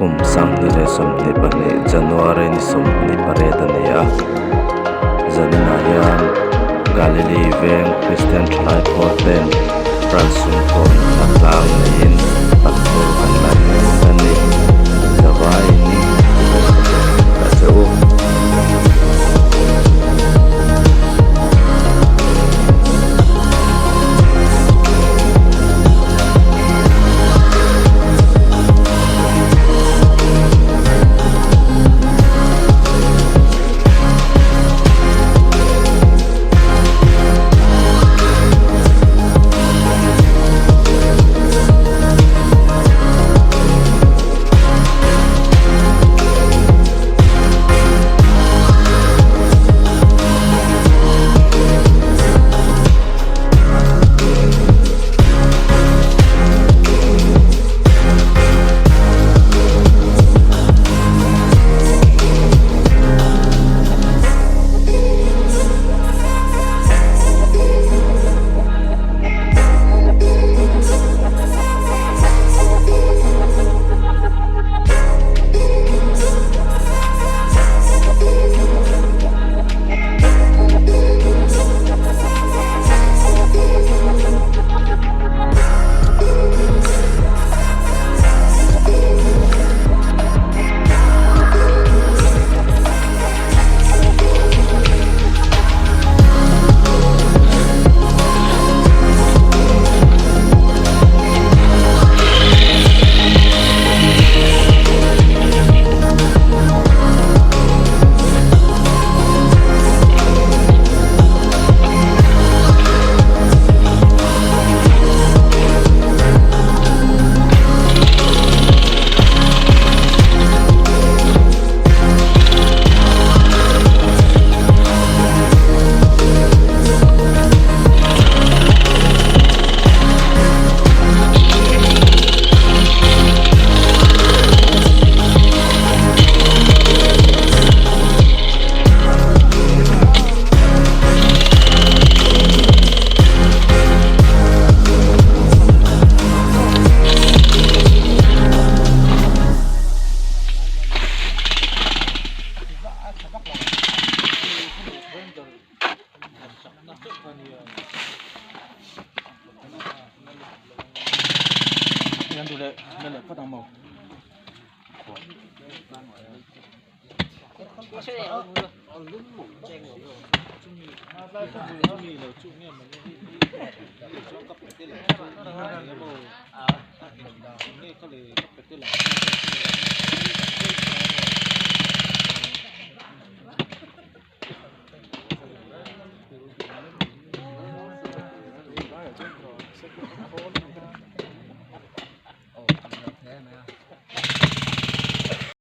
Kum 2022 January ni 28 a ni a, zaninah hian Galilee veng Kristian thalai pawl ten branch sumkawn hnatlang neiin pathur kan lai mek a ni. Zavaiin chibai ka bawk ta che u.